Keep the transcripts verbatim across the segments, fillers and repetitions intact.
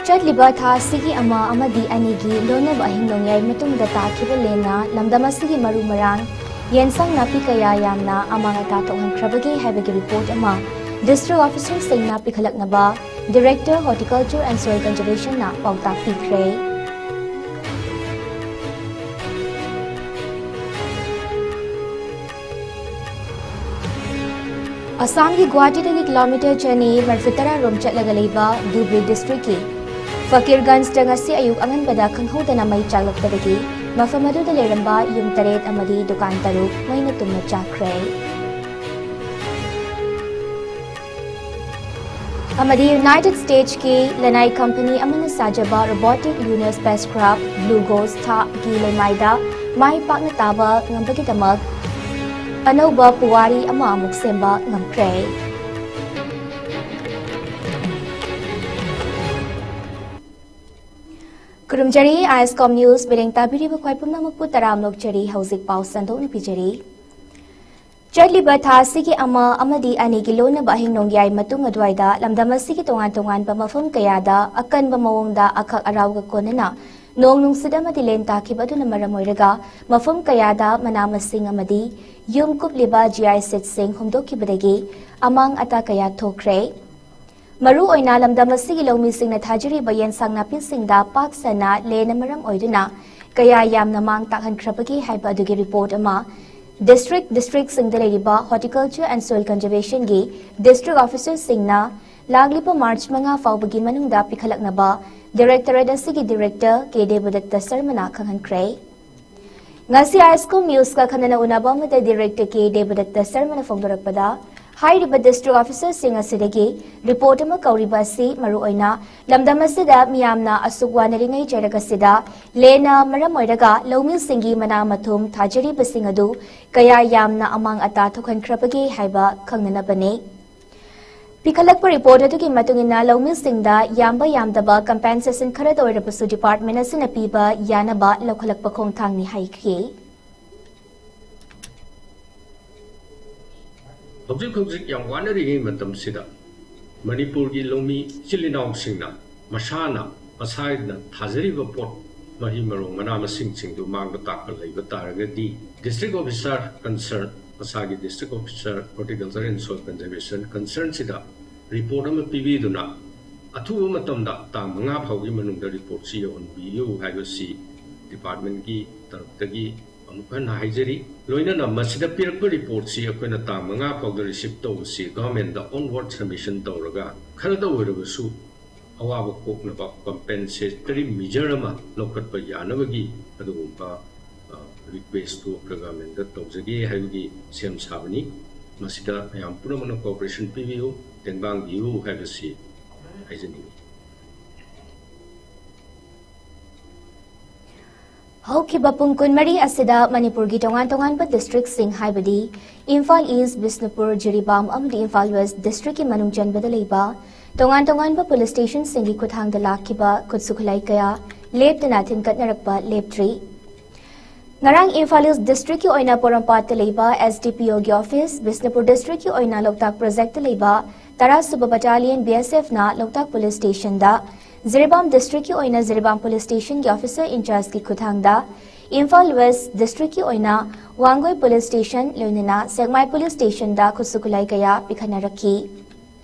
ꯆꯠꯂꯤꯕ ꯊꯥ ꯑꯁꯤꯒꯤ ꯑꯃ ꯑꯃꯗꯤ ꯑꯅꯤꯒꯤ ꯂꯣꯟꯅꯕ ꯑꯍꯤꯡ ꯅꯣꯡꯌꯥꯏ ꯃꯇꯨꯡꯗ ꯇꯥꯈꯤꯕ ꯂꯦꯟꯅ ꯂꯝꯗꯝ ꯑꯁꯤꯒꯤ ꯃꯔꯨ ꯃꯔꯥꯡ, ꯌꯦꯟꯁꯥꯡ ꯅꯥꯄꯤ ꯀꯌꯥ ꯌꯥꯝꯅ ꯑꯃꯥꯡ ꯑꯇꯥ ꯊꯣꯛꯍꯟꯈ꯭ꯔꯕꯒꯦ ꯍꯥꯏꯕꯒꯤ ꯔꯤꯄꯣꯔꯠ ꯑꯃ ꯗꯤꯁꯇ꯭ꯔꯤꯛ ꯑꯣꯐꯤꯁꯔꯁꯤꯡꯅ ꯄꯤꯈꯠꯂꯛꯅꯕ Director Horticulture and Soil Conservationꯅ ꯄꯥꯎꯇꯥꯛ ꯄꯤꯈ꯭ꯔꯦ꯫ ꯑꯁꯥꯝꯒꯤ ꯒꯨꯋꯥꯍꯥꯇꯤꯗꯒꯤ ꯀꯤꯂꯣꯃꯤꯇꯔ ꯆꯅꯤ ꯃꯔꯐꯨ ꯇꯔꯥ ꯔꯣꯝ ꯆꯠꯂꯒ ꯂꯩꯕ ꯙꯨꯕ꯭ꯔꯤ ꯗꯤꯁꯇ꯭ꯔꯤꯛꯀꯤ ꯐꯀꯤꯔꯒꯟꯖꯇ ꯉꯁꯤ ꯑꯌꯨꯛ ꯑꯉꯟꯕꯗ ꯈꯪꯍꯧꯗꯅ ꯃꯩ ꯆꯥꯛꯂꯛꯄꯗꯒꯤ ꯃꯐꯝ ꯑꯗꯨꯗ ꯂꯩꯔꯝꯕ ꯌꯨꯝ ꯇꯔꯦꯠ ꯑꯃꯗꯤ ꯗꯨꯀꯥꯟ ꯇꯔꯨꯛ ꯃꯩꯅ ꯇꯨꯝꯅ ꯆꯥꯛꯈ꯭ꯔꯦ꯫ ꯑꯃꯗꯤ ꯌꯨꯅꯥꯏꯇꯦꯗ ꯁ꯭ꯇꯦꯠꯁꯀꯤ ꯂꯅꯥꯏ ꯀꯝꯄꯅꯤ ꯑꯃꯅ ꯁꯥꯖꯕ robotic lunar spacecraft Blue Ghost ꯊꯥꯒꯤ ꯂꯩꯃꯥꯏꯗ ꯃꯥꯏ ꯄꯥꯛꯅ ꯇꯥꯕ ꯉꯝꯕꯒꯤꯗꯃꯛ ꯑꯅꯧꯕ ꯄꯨꯋꯥꯔꯤ ꯑꯃ ꯑꯃꯨꯛ ꯁꯦꯝꯕ ꯉꯝꯈ꯭ꯔꯦ꯫ ꯈꯨꯔꯨꯝꯖꯔꯤ, ꯑꯥꯏ ꯑꯦꯁ ꯀꯣꯝ ꯅ꯭ꯌꯨꯁ ꯃꯤꯠꯌꯦꯡ ꯇꯥꯕꯤꯔꯤꯕ ꯈ꯭ꯋꯥꯏ ꯄꯨꯝꯅꯃꯛꯄꯨ ꯇꯔꯥꯝꯅ ꯑꯣꯛꯆꯔꯤ꯫ ꯍꯧꯖꯤꯛ ꯄꯥꯎ ꯁꯟꯗꯣꯛꯅ ꯄꯤꯖꯔꯤ꯫ ꯆꯠꯂꯤꯕ ꯊꯥ ꯑꯁꯤꯒꯤ ꯑꯃ ꯑꯃꯗꯤ ꯑꯅꯤꯒꯤ ꯂꯣꯟꯅꯕ ꯑꯍꯤꯡ ꯅꯣꯡꯌꯥꯏ ꯃꯇꯨꯡ ꯑꯗꯨꯋꯥꯏꯗ ꯂꯝꯗꯝ ꯑꯁꯤꯒꯤ ꯇꯣꯉꯥꯟ ꯇꯣꯉꯥꯟꯕ ꯃꯐꯝ ꯀꯌꯥꯗ ꯑꯀꯟꯕ ꯃꯑꯣꯡꯗ ꯑꯈꯛ ꯑꯔꯥꯎꯒ ꯀꯣꯟꯅꯅ ꯅꯣꯡ ꯅꯨꯡꯁꯤꯠ ꯑꯃꯗꯤ ꯂꯦꯟ ꯇꯥꯈꯤꯕ ꯑꯗꯨꯅ ꯃꯔꯝ ꯑꯣꯏꯔꯒ ꯃꯐꯝ ꯀꯌꯥꯗ ꯃꯅꯥ ꯃꯁꯤꯡ ꯑꯃꯗꯤ ꯌꯨꯝ ꯀꯨꯞꯂꯤꯕ ꯖꯤ ꯑꯥꯏ ꯁꯤꯠꯁꯤꯡ ꯍꯨꯝꯗꯣꯛꯈꯤꯕꯗꯒꯤ ꯑꯃꯥꯡ ꯑꯇꯥ ꯀꯌꯥ ꯊꯣꯛꯈ꯭ꯔꯦ꯫ ꯃꯔꯨ ꯑꯣꯏꯅ ꯂꯝꯗꯝ ꯑꯁꯤꯒꯤ ꯂꯧꯃꯤꯁꯤꯡꯅ ꯊꯥꯖꯔꯤꯕ ꯌꯦꯟꯁꯥꯡ ꯅꯥꯄꯤꯁꯤꯡꯗ ꯄꯥꯛ ꯁꯟꯅ ꯂꯦꯟꯅ ꯃꯔꯝ ꯑꯣꯏꯗꯨꯅ ꯀꯌꯥ ꯌꯥꯝꯅ ꯃꯥꯡ ꯇꯥꯛꯍꯟꯈ꯭ꯔꯕꯒꯦ ꯍꯥꯏꯕ ꯑꯗꯨꯒꯤ ꯔꯤꯄꯣꯔꯠ ꯑꯃ ꯗꯤꯁꯇ꯭ꯔꯤꯛ, ꯗꯤꯁꯇ꯭ꯔꯤꯛꯁꯤꯡꯗ ꯂꯩꯔꯤꯕ Horticulture and Soil Conservationꯒꯤ ꯗꯤꯁꯇ꯭ꯔꯤꯛ ꯑꯣꯐꯤꯁꯔꯁꯤꯡꯅ ꯂꯥꯛꯂꯤꯕ ꯃꯥꯔꯆ ꯃꯉꯥ ꯐꯥꯎꯕꯒꯤ ꯃꯅꯨꯡꯗ ꯄꯤꯈꯠꯂꯛꯅꯕ ꯗꯥꯏꯔꯦꯛꯇꯣꯔꯦꯠ ꯑꯁꯤꯒꯤ ꯗꯥꯏꯔꯦꯛꯇꯔ ꯀꯦ ꯗꯦꯕꯗꯠꯇ ꯁꯔꯃꯅ ꯈꯪꯍꯟꯈ꯭ꯔꯦ꯫ ꯉꯁꯤ ꯑꯥꯏ ꯑꯦꯁ ꯀꯣꯝ ꯅ꯭ꯌꯨꯁꯀ ꯈꯟꯅꯅ ꯎꯅꯕ ꯑꯃꯗ ꯗꯥꯏꯔꯦꯛꯇꯔ ꯀꯦ ꯗꯦꯕꯗꯠꯇ ꯁꯔꯃꯅ ꯐꯣꯡꯗꯣꯔꯛꯄꯗ, ꯍꯥꯏꯔꯤꯕ ꯗꯤꯁꯇ꯭ꯔꯤꯛ ꯑꯣꯐꯤꯁꯔꯁꯤꯡ ꯑꯁꯤꯗꯒꯤ ꯔꯤꯄꯣꯔꯠ ꯑꯃ ꯀꯧꯔꯤꯕ ꯑꯁꯤ ꯃꯔꯨꯑꯣꯏꯅ ꯂꯝꯗꯝ ꯑꯁꯤꯗ ꯃꯤꯌꯥꯝꯅ ꯑꯁꯨꯛ ꯋꯥꯅꯔꯤꯉꯩ ꯆꯩꯔꯛ ꯑꯁꯤꯗ ꯂꯦꯟꯅ ꯃꯔꯝ ꯑꯣꯏꯔꯒ ꯂꯧꯃꯤꯁꯤꯡꯒꯤ ꯃꯅꯥ ꯃꯊꯨꯝ ꯊꯥꯖꯔꯤꯕꯁꯤꯡ ꯑꯗꯨ ꯀꯌꯥ ꯌꯥꯝꯅ ꯑꯃꯥꯡ ꯑꯇꯥ ꯊꯣꯛꯍꯟꯈ꯭ꯔꯕꯒꯦ ꯍꯥꯏꯕ ꯈꯪꯅꯅꯕꯅꯤ꯫ ꯄꯤꯈꯠꯂꯛꯄ ꯔꯤꯄꯣꯔꯠ ꯑꯗꯨꯒꯤ ꯃꯇꯨꯡ ꯏꯟꯅ ꯂꯧꯃꯤꯁꯤꯡꯗ ꯌꯥꯝꯕ ꯌꯥꯝꯗꯕ ꯀꯝꯄꯦꯟꯁꯦꯁꯟ ꯈꯔꯗ ꯑꯣꯏꯔꯕꯁꯨ ꯗꯤꯄꯥꯔꯠꯃꯦꯟ ꯑꯁꯤꯅ ꯄꯤꯕ ꯌꯥꯅꯕ ꯂꯧꯈꯠꯂꯛꯄ ꯈꯣꯡꯊꯥꯡꯅꯤ ꯍꯥꯏꯈꯤ꯫ ꯍꯧꯖꯤꯛ ꯍꯧꯖꯤꯛ ꯌꯥꯝ ꯋꯥꯅꯔꯤꯉꯩ ꯃꯇꯝꯁꯤꯗ ꯃꯅꯤꯄꯨꯔꯒꯤ ꯂꯧꯃꯤ ꯏꯆꯤꯜ ꯏꯅꯥꯎꯁꯤꯡꯅ ꯃꯁꯥꯅ ꯃꯁꯥꯅ ꯊꯥꯖꯔꯤꯕ ꯄꯣꯠ, ꯃꯍꯩ ꯃꯔꯣꯡ, ꯃꯅꯥ ꯃꯁꯤꯡꯁꯤꯡꯗꯨ ꯃꯥꯡꯕ ꯇꯥꯛꯄ ꯂꯩꯕ ꯇꯥꯔꯒꯗꯤ, district officer concern, ꯃꯁꯥꯒꯤ district officer, horticulture and soil conservation concernꯁꯤꯗ report ꯑꯃ ꯄꯤꯕꯤꯗꯨꯅ, ꯑꯊꯨꯕ ꯃꯇꯝꯗ ꯇꯥꯡ ꯃꯉꯥ ꯐꯥꯎꯒꯤ ꯃꯅꯨꯡꯗ reportꯁꯤ ꯌꯧꯍꯟꯕꯤꯌꯨ ꯍꯥꯏꯕꯁꯤ departmentꯀꯤ ꯇꯔꯞꯇꯒꯤ ꯑꯃꯨꯛ ꯍꯟꯅ ꯍꯥꯏꯖꯔꯤ꯫ ꯂꯣꯏꯅꯅ ꯃꯁꯤꯗ ꯄꯤꯔꯛꯄ reportꯁꯤ ꯑꯩꯈꯣꯏꯅ ꯇꯥꯡ ꯃꯉꯥ ꯐꯥꯎꯗ receive ꯇꯧꯕꯁꯤ governmentꯗ onward submission ꯇꯧꯔꯒ, ꯈꯔꯗ ꯑꯣꯏꯔꯕꯁꯨ ꯑꯋꯥꯕ ꯀꯣꯛꯅꯕ compensatory measure ꯑꯃ ꯂꯧꯈꯠꯄ ꯌꯥꯅꯕꯒꯤ ꯑꯗꯨꯒꯨꯝꯕ, ꯑ, requestꯇꯨ governmentꯗ ꯇꯧꯖꯒꯦ ꯍꯥꯏꯕꯒꯤ ꯁꯦꯝ ꯁꯥꯕꯅꯤ꯫ ꯃꯁꯤꯗ ꯃꯌꯥꯝ ꯄꯨꯝꯅꯃꯛꯅ cooperation ꯄꯤꯕꯤꯌꯨ, ꯇꯦꯡꯕꯥꯡꯕꯤꯌꯨ ꯍꯥꯏꯕꯁꯤ ꯍꯥꯏꯖꯅꯤꯡꯏ꯫ ꯍꯧꯈꯤꯕ ꯄꯨꯡ ꯀꯨꯟꯃꯔꯤ ꯑꯁꯤꯗ ꯃꯅꯤꯄꯨꯔꯒꯤ ꯇꯣꯉꯥꯟ ꯇꯣꯉꯥꯟꯕ districtꯁꯤꯡ, ꯍꯥꯏꯕꯗꯤ ꯏꯝꯐꯥꯜ ꯏꯁ꯭ꯠ, ꯕꯤꯁꯅꯨꯄꯨꯔ, ꯖꯤꯔꯤꯕꯥꯝ ꯑꯃꯗꯤ ꯏꯝꯐꯥꯜ ꯋꯦꯁ꯭ꯠ districtꯀꯤ ꯃꯅꯨꯡ ꯆꯟꯕꯗ ꯂꯩꯕ ꯇꯣꯉꯥꯟ ꯇꯣꯉꯥꯟꯕ police stationꯁꯤꯡꯒꯤ ꯈꯨꯠꯊꯥꯡꯗ ꯂꯥꯛꯈꯤꯕ ꯈꯨꯠꯁꯨ ꯈꯨꯠꯂꯥꯏ ꯀꯌꯥ ꯂꯦꯞꯇꯅ ꯊꯤꯟꯒꯠꯅꯔꯛꯄ ꯂꯦꯞꯇ꯭ꯔꯤ꯫ ꯉꯔꯥꯡ ꯏꯝꯐꯥꯜ ꯏꯁ꯭ꯠ districtꯀꯤ ꯑꯣꯏꯅ ꯄꯣꯔꯣꯝꯄꯥꯠꯇ ꯂꯩꯕ SDPOꯒꯤ office, ꯕꯤꯁꯅꯨꯄꯨꯔ districtꯀꯤ ꯑꯣꯏꯅ ꯂꯣꯛꯇꯥꯛ projectꯇ ꯂꯩꯕ ꯇꯔꯥꯁꯨꯕ battalion BSFꯅ ꯂꯣꯛꯇꯥꯛ police stationꯗ, ꯖꯤꯔꯤꯕꯥꯝ districtꯀꯤ ꯑꯣꯏꯅ ꯖꯤꯔꯤꯕꯥꯝ police stationꯒꯤ officer in chargeꯀꯤ ꯈꯨꯠꯊꯥꯡꯗ, ꯏꯝꯐꯥꯜ ꯋꯦꯁ꯭ꯠ districtꯀꯤ ꯑꯣꯏꯅ ꯋꯥꯡꯒꯣꯏ police station ꯂꯣꯏꯅꯅ ꯁꯦꯛꯃꯥꯏ police stationꯗ ꯈꯨꯠꯁꯨ ꯈꯨꯠꯂꯥꯏ ꯀꯌꯥ ꯄꯤꯈꯠꯅꯔꯛꯈꯤ꯫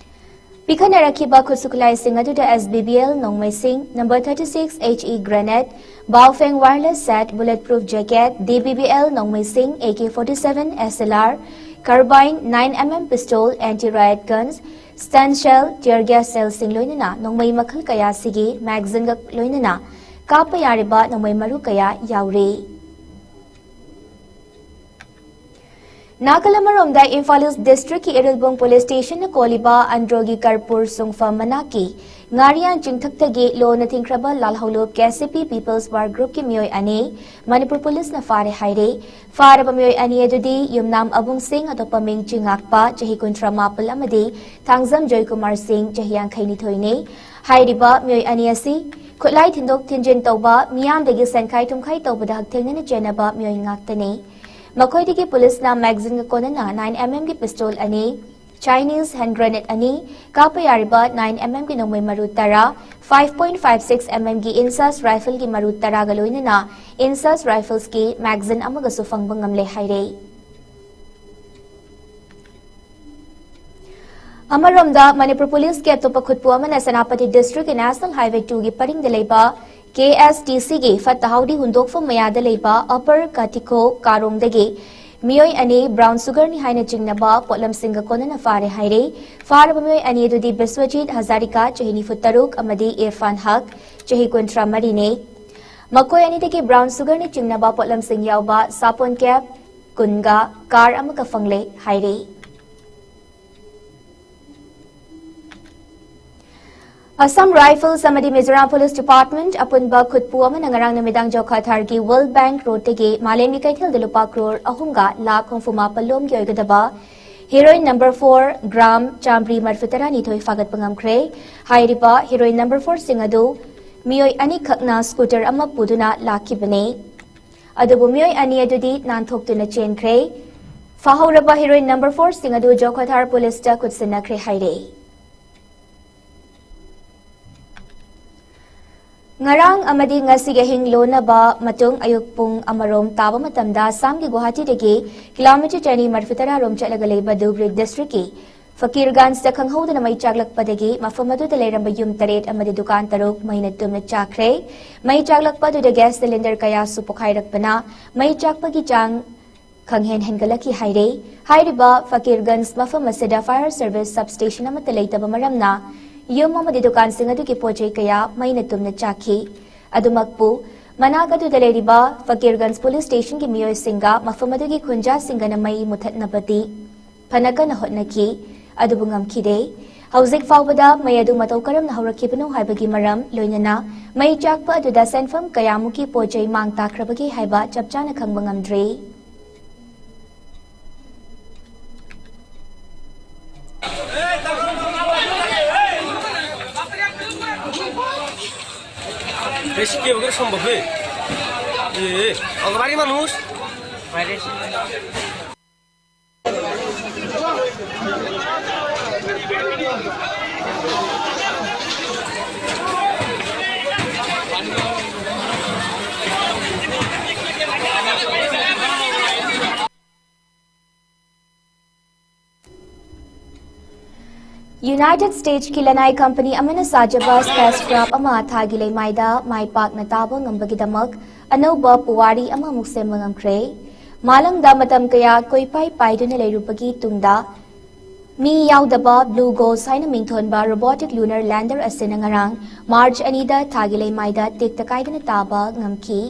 ꯄꯤꯈꯠꯅꯔꯛꯈꯤꯕ ꯈꯨꯠꯁꯨ ꯈꯨꯠꯂꯥꯏꯁꯤꯡ ꯑꯗꯨꯗ SBBL ꯅꯣꯡꯃꯩꯁꯤꯡ, number thirty six HE grenade, Baofeng wireless set, bulletproof jacket, DBBL ꯅꯣꯡꯃꯩꯁꯤꯡ, AK forty seven, SLR, carbine, nine MM pistol, anti riot guns, stun shell, tear gas shellꯁꯤꯡ ꯂꯣꯏꯅꯅ ꯅꯣꯡꯃꯩ ꯃꯈꯜ ꯀꯌꯥꯁꯤꯒꯤ magazineꯒ ꯂꯣꯏꯅꯅ ꯀꯥꯞꯄ ꯌꯥꯔꯤꯕ ꯅꯣꯡꯃꯩ ꯃꯔꯨ ꯀꯌꯥ ꯌꯥꯎꯔꯤ꯫ ꯅꯥꯀꯜ ꯑꯃꯔꯣꯝꯗ ꯏꯝꯐꯥꯜ ꯏꯁ꯭ꯠ districtꯀꯤ ꯏꯔꯤꯜꯕꯨꯡ police stationꯅ ꯀꯣꯜꯂꯤꯕ ꯑꯟꯗ꯭ꯔꯣꯒꯤ ꯀꯔꯄꯨꯔ ꯁꯨꯡꯐꯝ ꯃꯅꯥꯛꯀꯤ ꯉꯥꯔꯤꯌꯥꯟ ꯆꯤꯡꯊꯛꯇꯒꯤ ꯂꯣꯟꯅ ꯊꯤꯡꯈ꯭ꯔꯕ ꯂꯥꯜꯍꯧꯂꯨꯞ KCP People's War Groupꯀꯤ ꯃꯤꯑꯣꯏ ꯑꯅꯤ ꯃꯅꯤꯄꯨꯔ policeꯅ ꯐꯥꯔꯦ ꯍꯥꯏꯔꯦ꯫ ꯐꯥꯔꯕ ꯃꯤꯑꯣꯏ ꯑꯅꯤ ꯑꯗꯨꯗꯤ ꯌꯨꯝꯅꯥꯝ ꯑꯕꯨꯡ ꯁꯤꯡ, ꯑꯇꯣꯞꯄ ꯃꯤꯡ ꯆꯤꯡꯉꯥꯛꯄ, ꯆꯍꯤ ꯀꯨꯟꯊ꯭ꯔꯥ ꯃꯥꯄꯜ ꯑꯃꯗꯤ ꯊꯥꯡꯖꯝ ꯖꯣꯏꯀꯨꯃꯥꯔ ꯁꯤꯡ, ꯆꯍꯤ ꯌꯥꯡꯈꯩ ꯅꯤꯊꯣꯏꯅꯤ꯫ ꯍꯥꯏꯔꯤꯕ ꯃꯤꯑꯣꯏ ꯑꯅꯤ ꯑꯁꯤ ꯈꯨꯠꯂꯥꯏ ꯊꯤꯟꯗꯣꯛ ꯊꯤꯟꯖꯤꯟ ꯇꯧꯕ, ꯃꯤꯌꯥꯝꯗꯒꯤ ꯁꯦꯟꯈꯥꯏ ꯊꯨꯝꯈꯥꯏ ꯇꯧꯕꯗ ꯍꯛꯊꯦꯡꯅꯅ ꯆꯦꯟꯅꯕ ꯃꯤꯑꯣꯏ ꯉꯥꯛꯇꯅꯤ꯫ ꯃꯈꯣꯏꯗꯒꯤ policeꯅ magazineꯒ ꯀꯣꯟꯅꯅ nine MMꯒꯤ pistol ꯑꯅꯤ, Chinese hand grenade ꯑꯅꯤ, ꯀꯥꯞꯄ ꯌꯥꯔꯤꯕ nine MM ꯒꯤ ꯅꯣꯡꯃꯩ ꯃꯔꯨ ꯇꯔꯥ, five point five six MM ꯒꯤ INSAS rifle ꯒꯤ ꯃꯔꯨ ꯇꯔꯥꯒ ꯂꯣꯏꯅꯅ INSAS rifles ꯀꯤ magazine ꯑꯃꯒꯁꯨ ꯐꯪꯕ ꯉꯝꯂꯦ ꯍꯥꯏꯔꯦ꯫ ꯑꯃꯔꯣꯝꯗ, ꯃꯅꯤꯄꯨꯔ ꯄꯨꯂꯤꯁꯀꯤ ꯑꯇꯣꯞꯄ ꯈꯨꯠꯄꯨ ꯑꯃꯅ ꯁꯦꯅꯥꯄꯇꯤ district ꯀꯤ National Highway two ꯒꯤ ꯄꯔꯤꯡꯗ ꯂꯩꯕ KSTC ꯒꯤ ꯐꯠꯇ ꯍꯥꯎꯗꯤ ꯍꯨꯟꯗꯣꯛꯐꯝ ꯃꯌꯥꯗ ꯂꯩꯕ Upper ꯀꯥꯇꯤꯈꯣ ꯀꯥꯔꯣꯡꯗꯒꯤ ꯃꯤꯑꯣꯏ ꯑꯅꯤ brown sugar ꯅꯤ ꯍꯥꯏꯅ ꯆꯤꯡꯅꯕ ꯄꯣꯠꯂꯝꯁꯤꯡꯒ ꯀꯣꯟꯅꯅ ꯐꯥꯔꯦ ꯍꯥꯏꯔꯦ꯫ ꯐꯥꯔꯕ ꯃꯤꯑꯣꯏ ꯑꯅꯤ ꯑꯗꯨꯗꯤ ꯕꯤꯁ꯭ꯋꯖꯤꯠ ꯍꯖꯥꯔꯤꯀꯥ, ꯆꯍꯤ ꯅꯤꯐꯨ ꯇꯔꯨꯛ, ꯑꯃꯗꯤ ꯏꯔꯐꯥꯟ ꯍꯛ, ꯆꯍꯤ ꯀꯨꯟꯊ꯭ꯔꯥ ꯃꯔꯤꯅꯤ꯫ ꯃꯈꯣꯏ ꯑꯅꯤꯗꯒꯤ brown sugar ꯅ ꯆꯤꯡꯅꯕ ꯄꯣꯠꯂꯝꯁꯤꯡ ꯌꯥꯎꯕ ꯁꯥꯄꯣꯟ cap, ꯀꯨꯟꯒ car ꯑꯃꯒ ꯐꯪꯂꯦ ꯍꯥꯏꯔꯤ꯫ Assam Rifles ꯑꯃꯗꯤ Mizoram Police Department ꯑꯄꯨꯟꯕ ꯈꯨꯠꯄꯨ ꯑꯃꯅ ꯉꯔꯥꯡ ꯅꯨꯃꯤꯗꯥꯡ ꯖꯣꯈꯥꯊꯥꯔꯒꯤ World Bank Road ꯇꯒꯤ ꯃꯥꯂꯦꯝꯒꯤ ꯀꯩꯊꯦꯜꯗ ꯂꯨꯄꯥ crore ꯑꯍꯨꯝꯒ ꯂꯥꯈ ꯍꯨꯝꯐꯨ ꯃꯥꯄꯜ ꯂꯣꯝꯒꯤ ꯑꯣꯏꯒꯗꯕ heroin number four, gram ꯆꯥꯃꯔꯤ ꯃꯔꯤꯐꯨ ꯇꯔꯥꯅꯤꯊꯣꯏ ꯐꯥꯒꯠꯄ ꯉꯝꯈ꯭ꯔꯦ꯫ ꯍꯥꯏꯔꯤꯕ heroin number four ꯁꯤꯡ ꯑꯗꯨ ꯃꯤꯑꯣꯏ ꯑꯅꯤꯈꯛꯅ scooter ꯑꯃ ꯄꯨꯗꯨꯅ ꯂꯥꯛꯈꯤꯕꯅꯤ꯫ ꯑꯗꯨꯕꯨ ꯃꯤꯑꯣꯏ ꯑꯅꯤ ꯑꯗꯨꯗꯤ ꯅꯥꯟꯊꯣꯛꯇꯨꯅ ꯆꯦꯟꯈ꯭ꯔꯦ꯫ ꯐꯥꯍꯧꯔꯕ heroin number four ꯁꯤꯡ ꯑꯗꯨ ꯖꯣꯈꯣꯊꯥꯔ ꯄꯨꯂꯤꯁꯇ ꯈꯨꯠꯁꯤꯟꯅꯈ꯭ꯔꯦ ꯍꯥꯏꯔꯦ꯫ ꯉꯔꯥꯡ ꯑꯃꯗꯤ ꯉꯁꯤꯒꯤ ꯑꯍꯤꯡ ꯂꯣꯟꯅꯕ ꯃꯇꯨꯡ ꯑꯌꯨꯛ ꯄꯨꯡ ꯑꯃꯔꯣꯝ ꯇꯥꯕ ꯃꯇꯝꯗ ꯑꯁꯥꯝꯒꯤ ꯒꯨꯋꯥꯍꯥꯇꯤꯗꯒꯤ kilometre ꯆꯅꯤ ꯃꯔꯤꯐꯨ ꯇꯔꯥ ꯔꯣꯝ ꯆꯠꯂꯒ ꯂꯩꯕ ꯙꯨꯕ꯭ꯔꯤ district ꯀꯤ ꯐꯀꯤꯔꯒꯟꯖꯗ ꯈꯪꯍꯧꯗꯅ ꯃꯩ ꯆꯥꯛꯂꯛꯄꯗꯒꯤ ꯃꯐꯝ ꯑꯗꯨꯗ ꯂꯩꯔꯝꯕ ꯌꯨꯝ ꯇꯔꯦꯠ ꯑꯃꯗꯤ ꯗꯨꯀꯥꯟ ꯇꯔꯨꯛ ꯃꯩꯅ ꯇꯨꯝꯅ ꯆꯥꯛꯈ꯭ꯔꯦ꯫ ꯃꯩ ꯆꯥꯛꯂꯛꯄ ꯑꯗꯨꯗ gas cylinder ꯀꯌꯥꯁꯨ ꯄꯣꯈꯥꯏꯔꯛꯄꯅ ꯃꯩ ꯆꯥꯛꯄꯒꯤ ꯆꯥꯡ ꯈꯪꯍꯦꯟ ꯍꯦꯟꯒꯠꯂꯛꯈꯤ ꯍꯥꯏꯔꯦ꯫ ꯍꯥꯏꯔꯤꯕ ꯐꯀꯤꯔꯒꯟꯖ ꯃꯐꯝ ꯑꯁꯤꯗ fire service substation ꯑꯃꯠꯇ ꯂꯩꯇꯕ ꯃꯔꯝꯅ ꯌꯨꯝ ꯑꯃꯗꯤ ꯗꯨꯀꯥꯟꯁꯤꯡ ꯑꯗꯨꯒꯤ ꯄꯣꯠ ꯆꯩ ꯀꯌꯥ ꯃꯩꯅ ꯇꯨꯝꯅ ꯆꯥꯛꯈꯤ꯫ ꯑꯗꯨꯃꯛꯄꯨ, ꯃꯅꯥꯛ ꯑꯗꯨꯗ ꯂꯩꯔꯤꯕ ꯐꯀꯤꯔꯒꯟꯖ police station ꯒꯤ ꯃꯤꯑꯣꯏꯁꯤꯡꯒ ꯃꯐꯝ ꯑꯗꯨꯒꯤ ꯈꯨꯟꯖꯥꯁꯤꯡꯒꯅ ꯃꯩ ꯃꯨꯊꯠꯅꯕꯗꯤ ꯐꯅ ꯀꯟꯅ ꯍꯣꯠꯅꯈꯤ, ꯑꯗꯨꯕꯨ ꯉꯝꯈꯤꯗꯦ꯫ ꯍꯧꯖꯤꯛ ꯐꯥꯎꯕꯗ ꯃꯩ ꯑꯗꯨ ꯃꯇꯧ ꯀꯔꯝꯅ ꯍꯧꯔꯛꯈꯤꯕꯅꯣ ꯍꯥꯏꯕꯒꯤ ꯃꯔꯝ, ꯂꯣꯏꯅꯅ ꯃꯩ ꯆꯥꯛꯄ ꯑꯗꯨꯗ ꯁꯦꯟꯐꯝ ꯀꯌꯥꯃꯨꯛꯀꯤ ꯄꯣꯠ ꯆꯩ ꯃꯥꯡ ꯇꯥꯛꯈ꯭ꯔꯕꯒꯦ ꯍꯥꯏꯕ ꯆꯞ ꯆꯥꯅ ꯈꯪꯕ ꯉꯝꯗ꯭ꯔꯤ꯫ এই শিকে ওদের সম্ভব রে? এ, এ, অগবারি মানুষ। United States ꯀꯤ ꯂꯅꯥꯏ ꯀꯝꯄꯅꯤ ꯑꯃꯅ ꯁꯥꯖꯕ spacecraft ꯑꯃ ꯊꯥꯒꯤ ꯂꯩꯃꯥꯏꯗ ꯃꯥꯏ ꯄꯥꯛꯅ ꯇꯥꯕ ꯉꯝꯕꯒꯤꯗꯃꯛ ꯑꯅꯧꯕ ꯄꯨꯋꯥꯔꯤ ꯑꯃꯃꯨꯛ ꯁꯦꯝꯕ ꯉꯝꯈ꯭ꯔꯦ꯫ ꯃꯥꯂꯪꯗ ꯃꯇꯝ ꯀꯌꯥ ꯀꯣꯏꯄꯥꯏ ꯄꯥꯏꯗꯨꯅ ꯂꯩꯔꯨꯕꯒꯤ ꯇꯨꯡꯗ ꯃꯤ ꯌꯥꯎꯗꯕ Blue Ghost ꯍꯥꯏꯅ ꯃꯤꯡꯊꯣꯟꯕ robotic lunar lander ꯑꯁꯤꯅ ꯉꯔꯥꯡ March ꯑꯅꯤꯗ ꯊꯥꯒꯤ ꯂꯩꯃꯥꯏꯗ ꯇꯦꯛꯇ ꯀꯥꯏꯗꯅ ꯇꯥꯕ ꯉꯝꯈꯤ꯫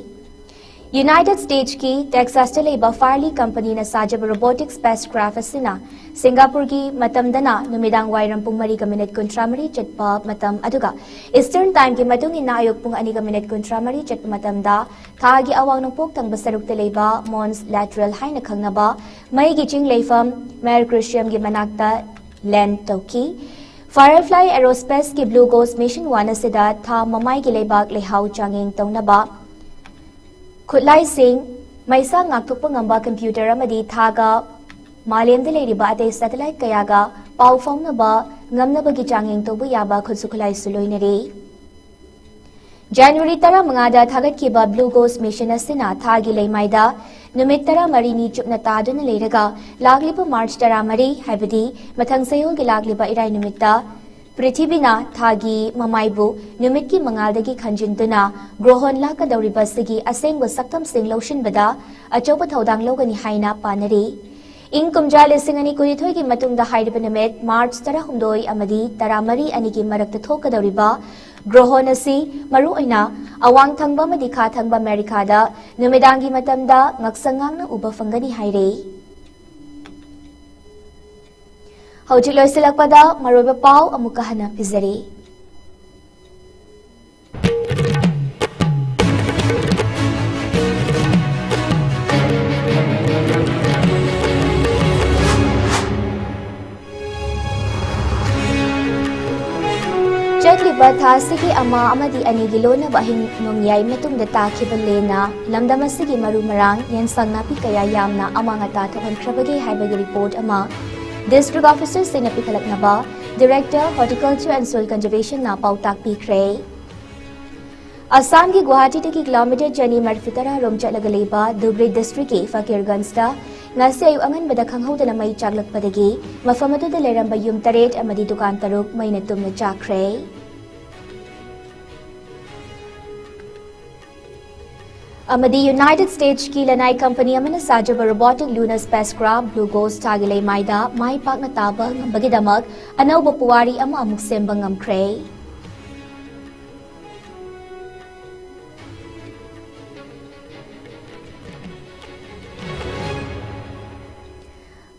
United States ꯀꯤ Texas ꯇ ꯂꯩꯕ Farley ꯀꯝꯄꯅꯤꯅ ꯁꯥꯖꯕ robotic spacecraft ꯑꯁꯤꯅ ꯁꯤꯡꯒꯥꯄꯨꯔꯒꯤ ꯃꯇꯝꯗꯅ ꯅꯨꯃꯤꯗꯥꯡ ꯋꯥꯏꯔꯝ ꯄꯨꯡ ꯃꯔꯤꯒ ꯃꯤꯅꯤꯠ ꯀꯨꯟꯊ꯭ꯔꯥ ꯃꯔꯤ ꯆꯠꯄ ꯃꯇꯝ, ꯑꯗꯨꯒ Eastern Time ꯀꯤ ꯃꯇꯨꯡ ꯏꯟꯅ ꯑꯌꯨꯛ ꯄꯨꯡ ꯑꯅꯤꯒ ꯃꯤꯅꯤꯠ ꯀꯨꯟꯊ꯭ꯔꯥ ꯃꯔꯤ ꯆꯠꯄ ꯃꯇꯝꯗ ꯊꯥꯒꯤ ꯑꯋꯥꯡ ꯅꯣꯡꯄꯣꯛ ꯊꯪꯕ ꯁꯔꯨꯛꯇ ꯂꯩꯕ Mons Lateral ꯍꯥꯏꯅ ꯈꯪꯅꯕ ꯃꯩꯒꯤ ꯆꯤꯡ ꯂꯩꯐꯝ Mare Crisium ꯒꯤ ꯃꯅꯥꯛꯇ land ꯇꯧꯈꯤ꯫ Firefly Aerospace ꯀꯤ Blue Ghost Mission one ꯑꯁꯤꯗ ꯊꯥ ꯃꯃꯥꯏꯒꯤ ꯂꯩꯕꯥꯛ ꯂꯩꯍꯥꯎ ꯆꯥꯡꯌꯦꯡ ꯇꯧꯅꯕ ꯈꯨꯠꯂꯥꯏꯁꯤꯡ, ꯃꯩꯁꯥ ꯉꯥꯛꯊꯣꯛꯄ ꯉꯝꯕ computer ꯑꯃꯗꯤ ꯊꯥꯒ ꯃꯥꯂꯦꯝꯗ ꯂꯩꯔꯤꯕ ꯑꯇꯩ satellite ꯀꯌꯥꯒ ꯄꯥꯎ ꯐꯥꯎꯅꯕ ꯉꯝꯅꯕꯒꯤ ꯆꯥꯡꯌꯦꯡ ꯇꯧꯕ ꯌꯥꯕ ꯈꯨꯠꯁꯨ ꯈꯨꯠꯂꯥꯏꯁꯨ ꯂꯣꯏꯅꯔꯤ꯫ January ꯇꯔꯥꯃꯉꯥꯗ ꯊꯥꯒꯠꯈꯤꯕ Blue Ghost Mission ꯑꯁꯤꯅ ꯊꯥꯒꯤ ꯂꯩꯃꯥꯏꯗ ꯅꯨꯃꯤꯠ ꯇꯔꯥꯃꯔꯤꯅꯤ ꯆꯨꯞꯅ ꯇꯥꯗꯨꯅ ꯂꯩꯔꯒ, ꯂꯥꯛꯂꯤꯕ March ꯇꯔꯥꯃꯔꯤ, ꯍꯥꯏꯕꯗꯤ ꯃꯊꯪ ꯆꯌꯣꯜꯒꯤ ꯂꯥꯛꯂꯤꯕ ꯏꯔꯥꯏ ꯅꯨꯃꯤꯠꯇ, ꯄ꯭ꯔꯤꯊꯤꯕꯤꯅ ꯊꯥꯒꯤ ꯃꯃꯥꯏꯕꯨ ꯅꯨꯃꯤꯠꯀꯤ ꯃꯉꯥꯜꯗꯒꯤ ꯈꯟꯖꯤꯟꯗꯨꯅ ꯒ꯭ꯔꯣꯍꯣꯟ ꯂꯥꯛꯀꯗꯧꯔꯤꯕ ꯑꯁꯤꯒꯤ ꯑꯁꯦꯡꯕ ꯁꯛꯇꯝꯁꯤꯡ ꯂꯧꯁꯤꯟꯕꯗ ꯑꯆꯧꯕ ꯊꯧꯗꯥꯡ ꯂꯧꯒꯅꯤ ꯍꯥꯏꯅ ꯄꯥꯅꯔꯤ꯫ ꯏꯪ ꯀꯨꯝꯖꯥ ꯂꯤꯁꯤꯡ ꯑꯅꯤ ꯀꯨꯟꯅꯤꯊꯣꯏꯒꯤ ꯃꯇꯨꯡꯗ ꯍꯥꯏꯔꯤꯕ ꯅꯨꯃꯤꯠ March ꯇꯔꯥꯍꯨꯝꯗꯣꯏ ꯑꯃꯗꯤ ꯇꯔꯥꯃꯔꯤ ꯑꯅꯤꯒꯤ ꯃꯔꯛꯇ ꯊꯣꯛꯀꯗꯧꯔꯤꯕ ꯒ꯭ꯔꯣꯍꯣꯟ ꯑꯁꯤ ꯃꯔꯨꯑꯣꯏꯅ ꯑꯋꯥꯡ ꯊꯪꯕ ꯑꯃꯗꯤ ꯈꯥ ꯊꯪꯕ ꯑꯃꯦꯔꯤꯀꯥꯗ ꯅꯨꯃꯤꯗꯥꯡꯒꯤ ꯃꯇꯝꯗ ꯉꯛꯁꯪ ꯉꯥꯡꯅ ꯎꯕ ꯐꯪꯒꯅꯤ ꯍꯥꯏꯔꯤ꯫ ꯍꯧꯖꯤꯛ ꯂꯣꯏꯁꯤꯜꯂꯛꯄꯗ ꯃꯔꯨꯑꯣꯏꯕ ꯄꯥꯎ ꯑꯃꯨꯛꯀ ꯍꯟꯅ ꯄꯤꯖꯔꯤ꯫ ꯆꯠꯂꯤꯕ ꯊꯥ ꯑꯁꯤꯒꯤ ꯑꯃ ꯑꯃꯗꯤ ꯑꯅꯤꯒꯤ ꯂꯣꯟꯅꯕ ꯑꯍꯤꯡ ꯅꯣꯡꯌꯥꯏ ꯃꯇꯨꯡꯗ ꯇꯥꯈꯤꯕ ꯂꯦꯟꯅ ꯂꯝꯗꯝ ꯑꯁꯤꯒꯤ ꯃꯔꯨ ꯃꯔꯥꯡ, ꯌꯦꯟꯁꯥꯡ ꯅꯥꯄꯤ ꯀꯌꯥ ꯌꯥꯝꯅ ꯑꯃꯥꯡ ꯑꯇꯥ ꯊꯣꯛꯍꯟꯈ꯭ꯔꯕꯒꯦ ꯍꯥꯏꯕꯒꯤ ꯔꯤꯄꯣꯔꯠ ꯑꯃ ꯗꯤꯁꯇ꯭ꯔꯤꯛ ꯑꯣꯐꯤꯁꯔꯁꯤꯡꯅ ꯄꯤꯈꯠꯂꯛꯅꯕ Director Horticulture and Soil Conservationꯅ ꯄꯥꯎꯇꯥꯛ ꯄꯤꯈ꯭ꯔꯦ꯫ ꯑꯁꯥꯝꯒꯤ ꯒꯨꯋꯥꯍꯥꯇꯤꯗꯒꯤ ꯀꯤꯂꯣꯃꯤꯇꯔ ꯆꯅꯤ ꯃꯔꯤꯐꯨ ꯇꯔꯥ ꯔꯣꯝ ꯆꯠꯂꯒ ꯂꯩꯕ ꯙꯨꯕ꯭ꯔꯤ ꯗꯤꯁꯇ꯭ꯔꯤꯛꯀꯤ ꯐꯀꯤꯔꯒꯟꯖꯗ ꯉꯁꯤ ꯑꯌꯨꯛ ꯑꯉꯟꯕꯗ ꯈꯪꯍꯧꯗꯅ ꯃꯩ ꯆꯥꯛꯂꯛꯄꯗꯒꯤ ꯃꯐꯝ ꯑꯗꯨꯗ ꯂꯩꯔꯝꯕ ꯌꯨꯝ ꯇꯔꯦꯠ ꯑꯃꯗꯤ ꯗꯨꯀꯥꯟ ꯇꯔꯨꯛ ꯃꯩꯅ ꯇꯨꯝꯅ ꯆꯥꯛꯈ꯭ꯔꯦ꯫ ꯑꯃꯗꯤ ꯌꯨꯅꯥꯏꯇꯦꯗ ꯁ꯭ꯇꯦꯠꯁꯀꯤ ꯂꯅꯥꯏ ꯀꯝꯄꯅꯤ ꯑꯃꯅ ꯁꯥꯖꯕ robotic lunar spacecraft Blue Ghost ꯊꯥꯒꯤ ꯂꯩꯃꯥꯏꯗ ꯃꯥꯏ ꯄꯥꯛꯅ ꯇꯥꯕ ꯉꯝꯕꯒꯤꯗꯃꯛ ꯑꯅꯧꯕ ꯄꯨꯋꯥꯔꯤ ꯑꯃ ꯑꯃꯨꯛ ꯁꯦꯝꯕ ꯉꯝꯈ꯭ꯔꯦ꯫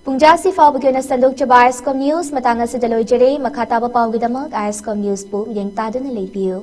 ꯄꯨꯡꯖꯥꯁꯤ ꯐꯥꯎꯕꯒꯤ ꯑꯣꯏꯅ ꯁꯟꯗꯣꯛꯆꯕ ꯑꯥꯏ ꯑꯦꯁ ꯀꯣꯝ ꯅ꯭ꯌꯨꯁ ꯃꯇꯥꯡ ꯑꯁꯤꯗ ꯂꯣꯏꯖꯔꯦ꯫ ꯃꯈꯥ ꯇꯥꯕ ꯄꯥꯎꯒꯤꯗꯃꯛ ꯑꯥꯏ ꯑꯦꯁ ꯀꯣꯝ ꯅ꯭ꯌꯨꯁꯄꯨ ꯃꯤꯠꯌꯦꯡ ꯇꯥꯗꯨꯅ ꯂꯩꯕꯤꯌꯨ꯫